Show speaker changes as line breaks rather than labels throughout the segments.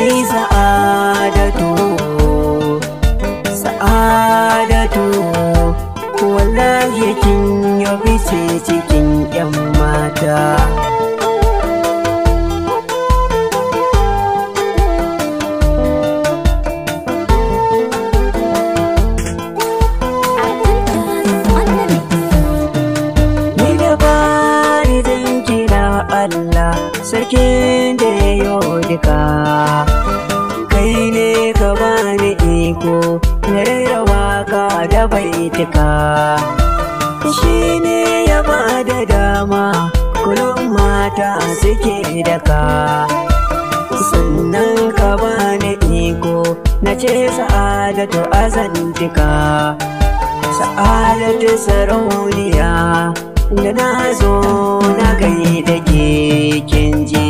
Ni sa'adatu, sa'adatu, wallahi kin yi fice cikin 'yan mata. Ni da bari zan kira Allah, sarkin da ya yo duka. Kai ne ka bani iko na rera waka da baitika. Shi ne ya ba da dama kullum mata suke daka. Sannan ka bani iko na ce sa'adatu azantika. Sa'adatu sarauniya da na zo na gaida ke kin ji.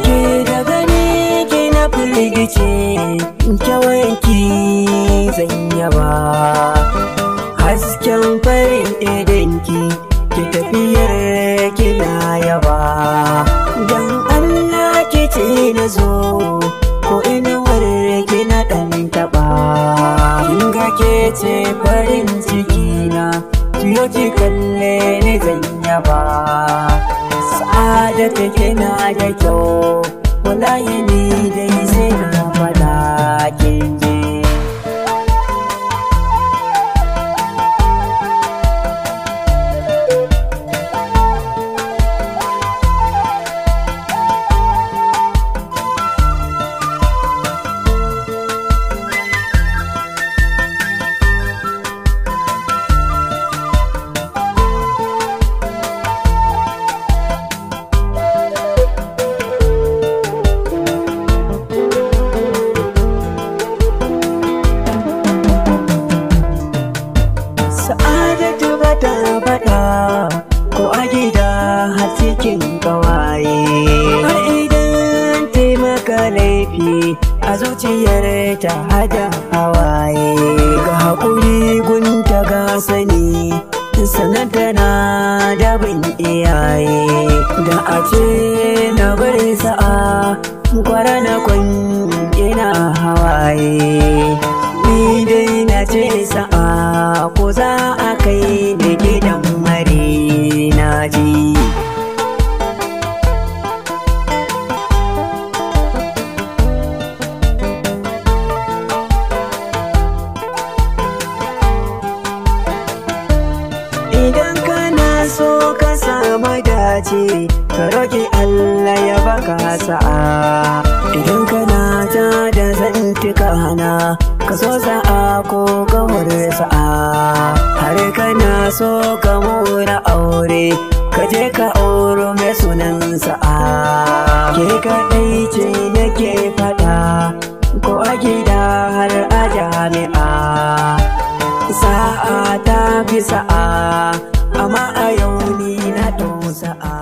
Ke da gani ke na firgice, kyawanki zan yaba. Hasken farin idonki, ki tafiyar kina yaba. Dan Allah ki ce na zo, ko inuwar ki na ɗan taɓa. Kin ga ke ce farin ciki na, juyo ki kalle ni zan yaba. Sa'adatu kina da kyau, wallahi ni dai sai na faɗa kin ji. Sa'adatu ba ta faɗa ko a gida har cikin ƙawaye. Har idan taimaka laifi a zuciyar ta hada hawaye. Ga haƙuri gunta ga sani, sannan tana da bin iyaye. Da a ce na bari sa'a, kwara na kwan ina hawaye. Ni dai na ce sa'a ko za a kai ni gidan mare na ji. Idan kana so ka samu dace, ka roƙi Allah ya baka sa'a. Idan kana ta da zantuka na, ka so sa'a ko ka hore sa'a. Har kana so ka mora aure, ka je ka auro mai sunan sa'a. Ke kaɗai ce nake faɗa, ko a gida har a jami'a. Sa'a ta fi sa'a, amma a yau ni na ɗau sa'a.